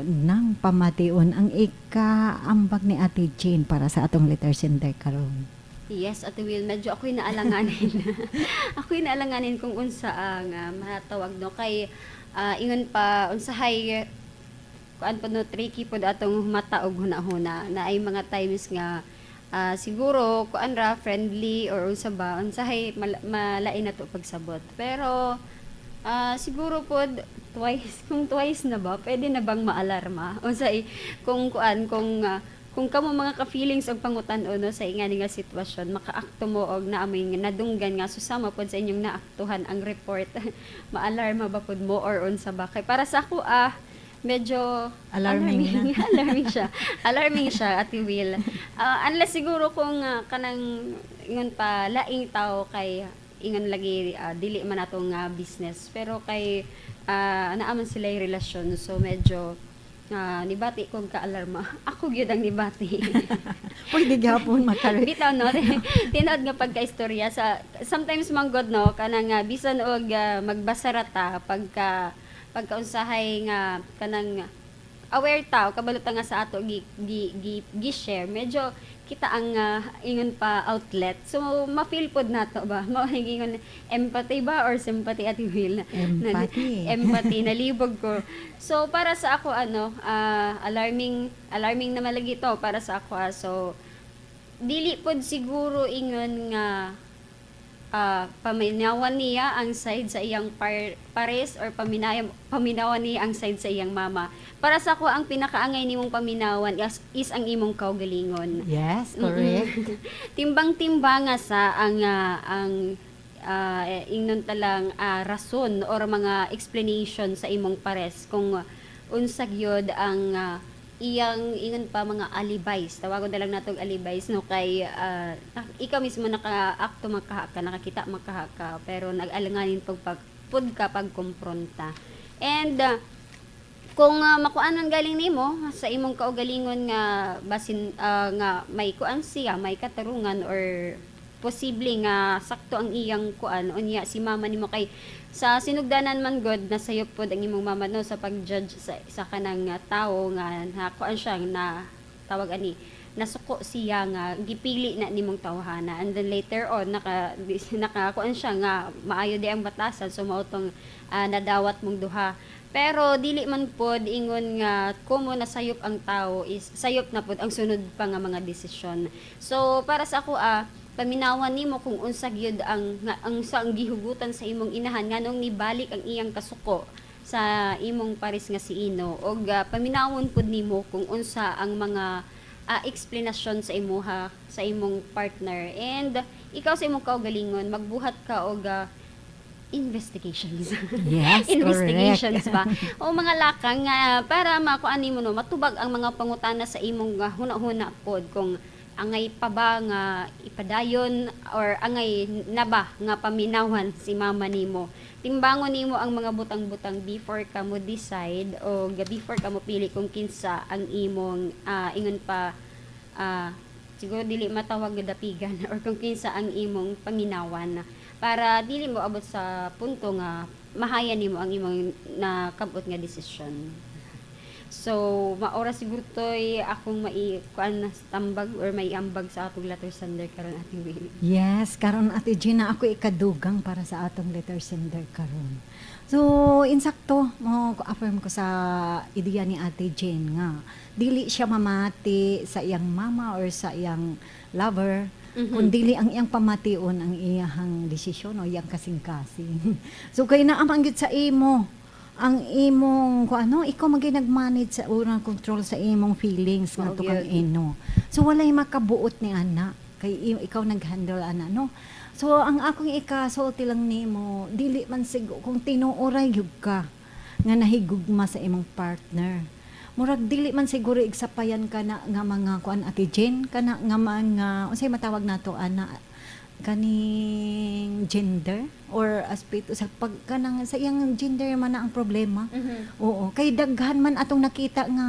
Nang pamation ang ikaambag ni Ate Jane para sa atong letter sender karon. Yes, Ate Will, medyo ako'y naalanganin. Ako'y naalanganin kung unsa ang matawag, no, kay ingon pa, unsahay kuan po, no, tricky pod atong mata og hunahuna na ay mga times nga siguro kuan ra, friendly or unsa ba, unsahay malain na to pagsabot. Pero siguro pod twice, kung twice na ba, pwede na bang maalarma? Unsay kung kuan, kung kamo mga ka-feelings og pangutan-on, no, sa ingani nga sitwasyon, makaakto mo og naamoy nga nadunggan nga susama pod sa inyong naaktuhan ang report, maalarma ba pod mo or unsa ba? Kay para sa ako, medyo alarming na. Alarming siya, alarming siya, Ate Will. Unless siguro kung kanang ingon pa laing tao, kay ingon lagi dili man atong business, pero kay naa man sila yung relasyon, so medyo nibati kong kaalarma. Ako gyud ang nibati. Pwede gyapon makare. Bitaw, no, tinuod nga pagka-istorya sa sometimes man god, no, kanang bisan og magbasa ra ta, pagka pagkaunsahay nga kanang aware ta o kabalo ta nga sa ato gi, gi, gi, gi share, medyo kita ang ingon pa outlet, so ma-feel pod nato ba, mao ingon empathy ba or sympathy, Ate Will? Empathy. Empathy, nalibog ko. So para sa ako, ano, alarming, alarming na malagi to para sa ako. So dili pod siguro ingon nga paminawan niya ang side sa iyang pares or paminawan niya ang side sa iyang mama. Para sa ako, ang pinakaangay nimong paminawan is ang imong kaugalingon. Yes, correct. Timbang-timbanga sa ang ingnon talang rason or mga explanation sa imong pares kung unsa gyud ang iyang ingon pa mga alibis. Tawagon na lang natong alibis, no, kay ikaw mismo naka-akto makaha ka, nakakita makaha ka, pero nag-alanganin pag pud ka pagkompronta. And kung makuanan galing nimo sa imong kaugalingon nga basin nga may kuan siya, may katarungan or posible nga sakto ang iyang kuan, unya si mama nimo, kay sa sinugdanan man god nasayop pod ang imong mama, no, sa pag-judge sa kanang tawo nga na kuan siya, na tawag ani, nasuko siya nga gipili na nimong tawhana, and then later on naka naka kuan siya nga maayo di ang batasan, so mao tong nadawat mong duha. Pero dili man pod ingon nga kumo nasayop ang tao is sayop na pod ang sunod pa nga mga desisyon. So para sa ako, paminawan nimo kung unsa gyud ang nga, ang sa ang gihugutan sa imong inahan, nganong nibalik ang iyang kasuko sa imong pares nga si Ino, og paminawon pud nimo kung unsa ang mga eksplanasyon sa imuha, sa imong partner, and ikaw sa imong kaugalingon magbuhat ka og investigations. Investigations ba o mga lakang nga para makuan nimo, no, matubag ang mga pangutana sa imong huna-huna pod kung angay pa ba nga ipadayon or angay na ba nga paminawan si mama nimo. Timbangon nimo ang mga butang-butang before ka mo decide o before ka mo pili kung kinsa ang imong ingon pa siguro dili matawag nga dapigan or kung kinsa ang imong paminawan, para dili mo abot sa punto nga mahaya nimo ang imong nakabot nga desisyon. So, maora siguro toy akong mai kuan na tambag or maiambag sa atong letter sender karon, Ate Will. Yes, karon, Ate Gina, ako ikadugang para sa atong letter sender karon. So, insakto mo affirm ko sa ideya ni Ate Jane nga dili siya mamati sa iyang mama or sa iyang lover, kun dili ang iyang pamation ang iyang desisyon o iyang kasing-kasing. So kay naa man gyud sa imo ang imong kung ano, ikaw man gyud nag-manage sa unang control sa imong feelings Mao ngadto kang gyud. Ino. So walay makabuot ni ana kay ikaw nag-handle ana, no. So ang akong ikasulti lang nimo, dili man siguro kung tinuoray gyud ka nga nahigugma sa imong partner. Murag dili man siguro igsapayan ka na nga mga kuan, Ate Jen, kana nga mga unsay matawag nato ana, kaning gender or aspeto sa pag kanang sa iyang gender man na ang problema. Oo, kay daghan man atong nakita nga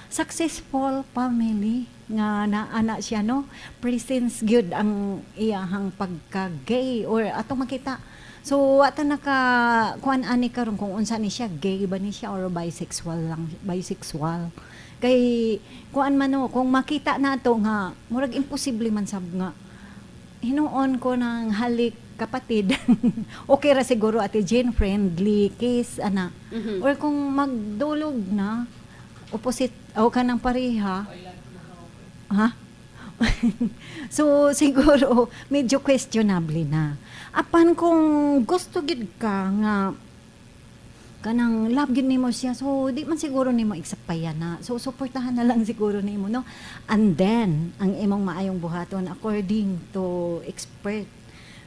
successful family nga naana siya, no, presence gyud ang iyahang pagka-gay or atong makita. So wa ta naka kuan ani karon kung unsa ni siya, gay ba ni siya or bisexual lang, bisexual. Kay kuan man no, kung makita nato nga murag imposible man sab nga hinuon ko ng halik kapatid. Okay ra siguro, Ate Jane, friendly kiss ana. Or kung magdulog na opposite o kanang pareha. Ha? So siguro medyo questionable na. Apan kung gusto gid ka nga kanang love gid nimo siya, so di man siguro nimo igsapayan na. So suportahan na lang siguro nimo, no? And then ang imong maayong buhaton, according to expert,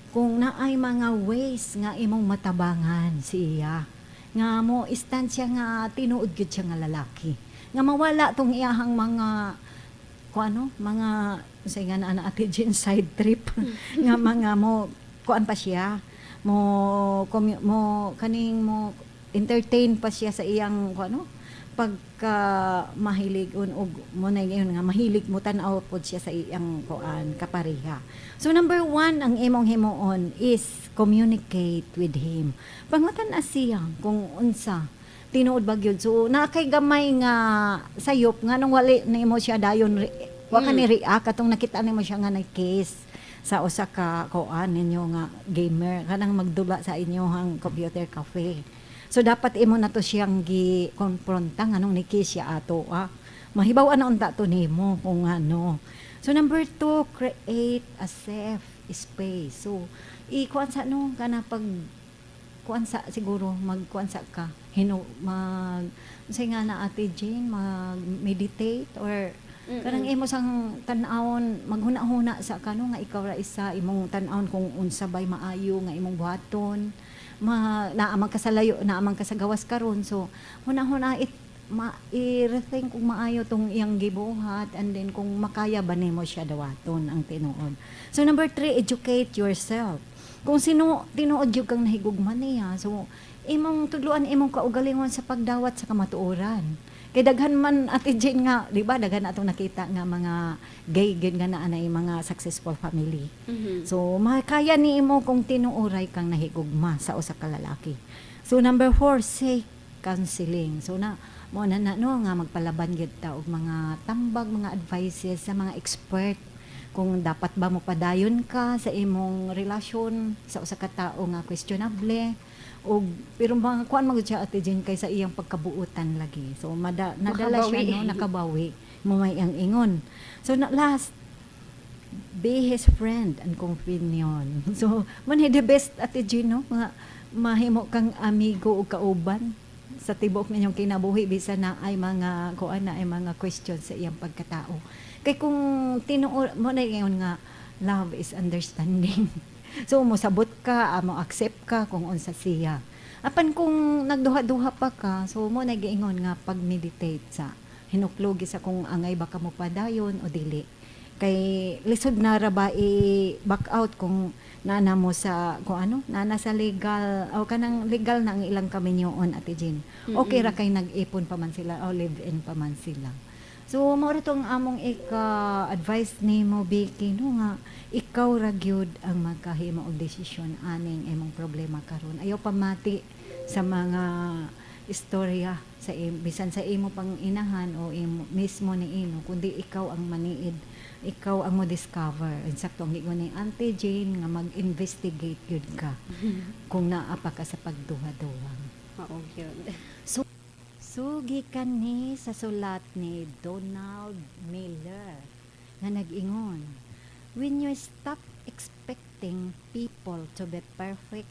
kung naay mga ways nga imong matabangan si iya nga mo stand siya nga tinuod gid siya nga lalaki, nga mawala tong iyahang mga kung ano, mga say nga na ana, Ate Jen, side trip nga mga mo kuan pa siya, mo kaning mo entertain pa siya sa iyang kung ano, pagka mahilig un og mo na yun nga mahilig mo tan-aw pod siya sa iyang kuan kapareha. So number one, ang imong himuon is communicate with him. Pangutan na siya kung unsa tinuod ba gyud. So naa kay gamay nga sayop nga nung wali nimo siya dayon wa ka ni react atong nakita nimo siya nga nag-kiss sa usa ka kuan ninyo nga gamer, kanang magdula sa inyong computer cafe. So dapat imo na to siyang gi-konfronta nganong ni kiss siya ato ah. Mahibaw na unta to nimo kung ano. So number two, create a safe space. So ikuan sa no kana pag kuan sa siguro magkuan sa ka hino mag unsay nga na, Ate Jane, mag meditate or kanang imo sang tan-awon, maghuna-huna sa kano nga ikaw ra isa imong tan-awon kung unsa bay maayo nga imong buhaton, ma naa man ka sa layo, naa man ka sa gawas karon. So huna-huna it ma i-rethink kung maayo tong iyang gibuhat and then kung makaya ba nimo siya dawaton ang tinuod. So number three, educate yourself. Kung sino tinuod gyud kang nahigugma niya, so imong tudloan imong kaugalingon sa pagdawat sa kamatuoran. Kay daghan man, Ate Jane, nga, di ba, daghan atong nakita nga mga gay gyud nga naa nay mga successful family. So makaya ni imo kung tinuoray kang nahigugma sa usa ka lalaki. So number four, seek counseling. So na mo na na no nga magpalaban gyud ta og mga tambag, mga advices sa mga expert kung dapat ba mo padayon ka sa imong relasyon sa usa ka tawo nga questionable og pero mga kuan man gud siya, Ate Jane, kay sa iyang pagkabuutan lagi. So mada, nadala siya Makabawi. No, nakabawi mo may ang ingon. So na, last, be his friend and companion. So, man the best, Ate Jean, no? Nga mahimo kang amigo o kauban sa tibuok ninyong kinabuhi bisan na ay mga kuan na ay mga questions sa iyang pagkatao. Kay kung tinuod mo na ngayon nga love is understanding. So mosabot ka, mo accept ka kung unsa siya. Apan kung nagduha-duha pa ka, so mo nagiingon nga pag-meditate sa hinuklogi sa kung angay ba ka mo padayon o dili. Kay lisod na ra ba i-back out kung nana mo sa kung ano, nana sa legal o kanang legal na ang ilang kaminyoon, Ate Jean. Okay ra kay nag-ipon pa man sila o live in pa man sila. So mao ra tong among ika-advice nimo, Vicky, no, nga ikaw ra gyud ang magkahimo og desisyon aning imong problema karon. Ayaw pamati sa mga istorya sa bisan sa imo pang inahan o imo mismo ni ino, kundi ikaw ang maniid, ikaw ang mo discover. Insakto ang giingon ni Auntie Jane nga mag-investigate gyud ka kung naa pa ka sa pagduha-duha. Mao gyud. So, gikan ni sa sulat ni Donald Miller nga nag-ingon, "When you stop expecting people to be perfect,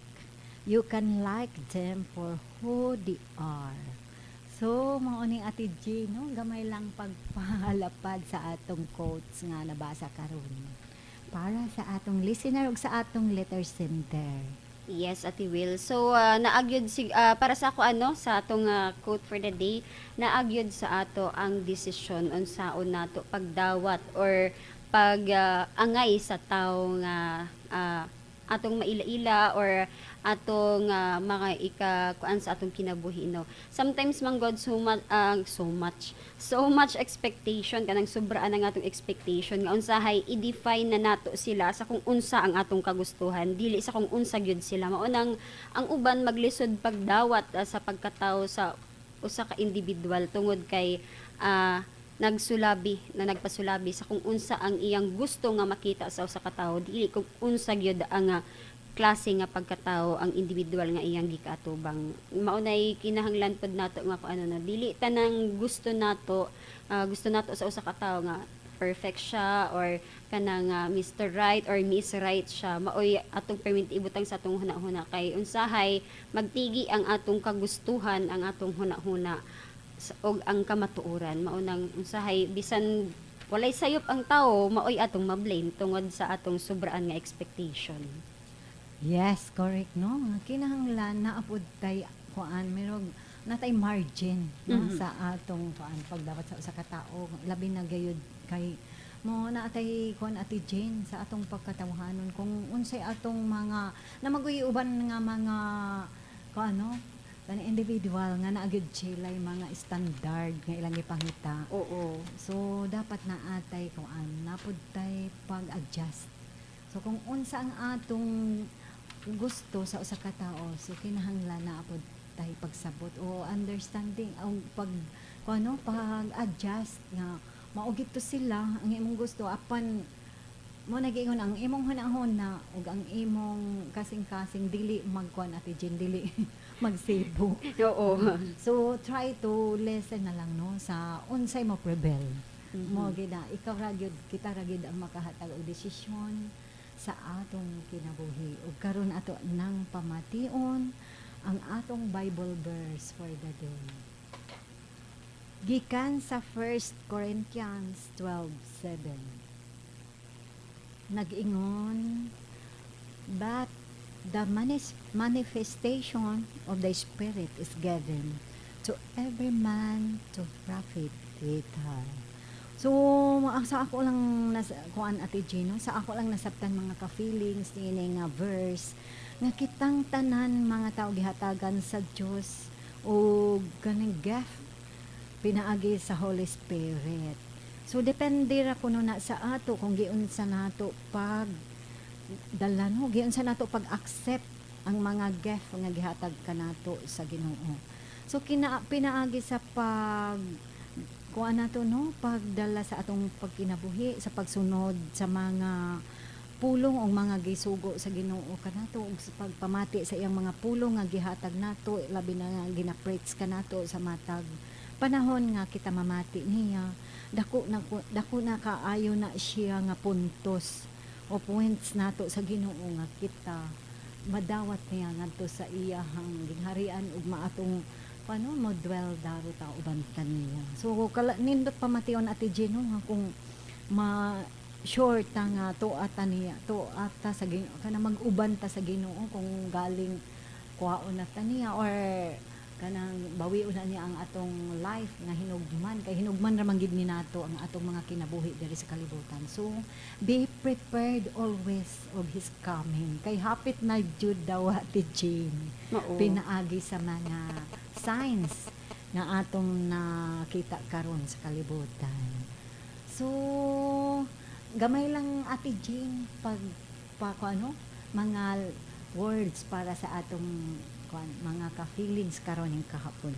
you can like them for who they are." So, mao ni, Ate G, no? Gamay lang pagpalapad sa atong quotes nga nabasa karon para sa atong listener ug sa atong letter sender. Yes, Ate Will. So, naagyod sig para sa ako ano sa atong quote for the day, naagyod sa ato ang desisyon unsaon nato pagdawat or pag angay sa tawo nga Atong maila-ila or atong mga ika kuan sa atong kinabuhi, no? Sometimes man god, so much expectation, kanang sobraan ang atong expectation nga unsahay i-define na nato sila sa kung unsa ang atong kagustuhan, dili sa kung unsa gyud sila. Mao nang ang uban maglisod pagdawat sa pagkatao sa usa ka individual tungod kay nagsulabi na nagpasulabi sa kung unsa ang iyang gusto nga makita sa usa ka tawo, dili kung unsa gyud ang klase nga pagkatao ang individual nga iyang gikaatubang. Mao nay kinahanglan pod nato nga kung ano na dili tanang gusto nato, gusto nato sa usa ka tawo nga perfect siya or kanang Mr. Right or Miss Right siya. Maoy atong permit ibutang sa atong huna-huna kay unsahay magtigi ang atong kagustuhan, ang atong huna-huna og ang kamatuoran. Mao nang unsahay bisan walay sayop ang tawo, maoy atong ma-blame tungod sa atong sobraan nga expectation. Yes, correct, no? Nga kinahanglan naa pod tay kuan, merong natay margin, no, sa atong kuan pagdawat sa usa ka tawo, labi na gayud kay mo naatay kuan, Ate Jane, sa atong pagkatawhanon kung unsay atong mga namaguy uban nga mga kuan, no, kanang individual nga naa gyud sila mga standard nga ilang gipangita. So dapat naatay kuan, napud tay pag-adjust. So kung unsa ang atong gusto sa usa ka tawo, so kinahanglan naa pod tay pagsabot o understanding ang pag kuan, no, pag-adjust nga mao gito sila ang imong gusto, apan mo nagiingon ang imong hunahuna ug ang imong kasing-kasing dili magkuan, Ate Jen, dili magsibo. So try to listen na lang, no, sa unsay mo prevail. Mo gid na ikaw ra gyud, kita ra gyud ang makahatag og desisyon sa atong kinabuhi. Ug karon ato nang pamation ang atong Bible verse for the day. Gikan sa 1 Corinthians 12:7. Nag-ingon, "But the manifestation of the Spirit is given to every man to profit withal." So, ang sa ako lang nas, kuan, Ate Gino, sa ako lang nasabtan, mga ka-feelings, niini nga verse nga kitang tanan mga tao gihatagan sa Dios og kaning gift pinaagi sa Holy Spirit. So depende ra kuno na sa ato kung giunsa nato pag dala, no, giunsa nato pag-accept ang mga gift nga gihatag kanato sa Ginoo. So kina pinaagi sa pag kuan nato, no, pagdala sa atong pagkinabuhi sa pagsunod sa mga pulong o mga gisugo sa Ginoo kanato ug sa pagpamati sa iyang mga pulong nga gihatag nato, labi na nga gina-preach kanato. Sa matag panahon nga kita mamati niya, dako na kaayo na siya nga puntos o points nato sa Ginoo nga kita madawat niya ngadto sa iyahang gingharian ug maatong paano mo dwell daro ta uban kaniya. So kala nindot pamation, Ate Gino, nga kung ma sure ta nga tuo ta niya, tuo ta sa Ginoo, kana mag-uban ta sa Ginoo kung galing kuhaon na ta niya or kanang bawion na niya ang atong life nga hinugman, kay hinugman ra man gid ni nato ang atong mga kinabuhi diri sa kalibutan. So be prepared always of His coming kay hapit na jud daw, Ate Jane, pinaagi sa mga signs nga atong nakita karon sa kalibutan. So gamay lang, Ate Jane, pag pa ko ano mga words para sa atong kuan, mga ka-feelings karon ning kahapon.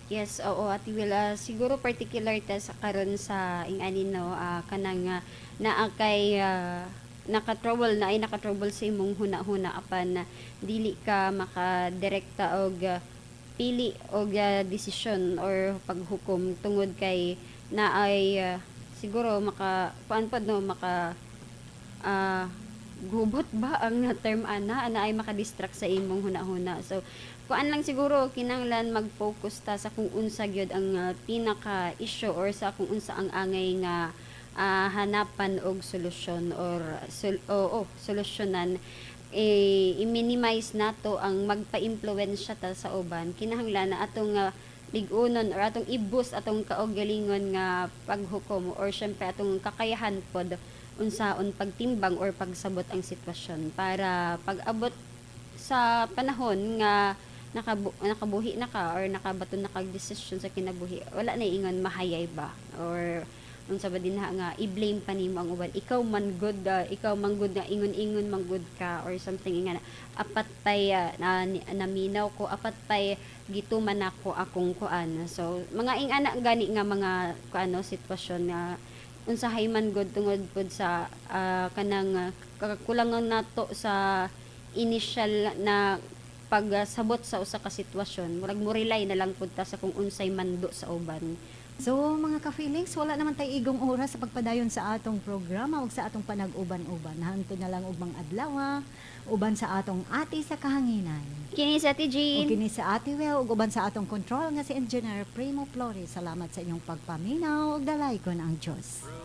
Yes, oo, Ate Will. Siguro particular ta sa karon sa ingani, no, kanang naa kay naka-trouble na ay naka-trouble sa imong huna-huna apan dili ka makadirekta og pili og desisyon or paghukom tungod kay naay siguro maka kuan pod, no, maka gubot ba ang term ana, ana ay maka-distract sa imong huna-huna. So kuan lang siguro, kinahanglan mag-focus ta sa kung unsa gyud ang pinaka issue or sa kung unsa ang angay nga hanapan og solusyon or oo, solusyonan. Eh, i-minimize nato ang magpa-impluwensya ta sa uban. Kinahanglan na atong Ligunon or atong i-boost atong kaugalingon nga paghukom or syempre atong kakayahan pod unsaon pagtimbang or pagsabot ang sitwasyon para pag-abot sa panahon nga nakabuhi na ka or nakabaton na kag desisyon sa kinabuhi, wala na ingon mahayay ba or unsa ba dinha nga i-blame pa nimo ang uban, ikaw man gud, ikaw man gud nga ingon-ingon man gud ka or something nga apat pay na, naminaw ko, apat pay gituman nako akong kuan. So mga ingana gani nga mga kuano, sitwasyon nga unsahay man gud tungod pud sa kanang kakulangan nato sa initial na pagsabot sa usa ka sitwasyon. Murag mo rely na lang pud ta sa kung unsay mando sa uban. So mga ka-feelings, wala naman tay igong oras sa pagpadayon sa atong programa ug sa atong panag-uban-uban. Hantod na lang ugmang adlaw, uban sa atong ate sa kahanginan. Kini sa Ate Ug Jean. kini sa Ate Well, ug uban sa atong control nga si Engineer Primo Flores. Salamat sa inyong pagpaminaw ug dalaygon ang Dios.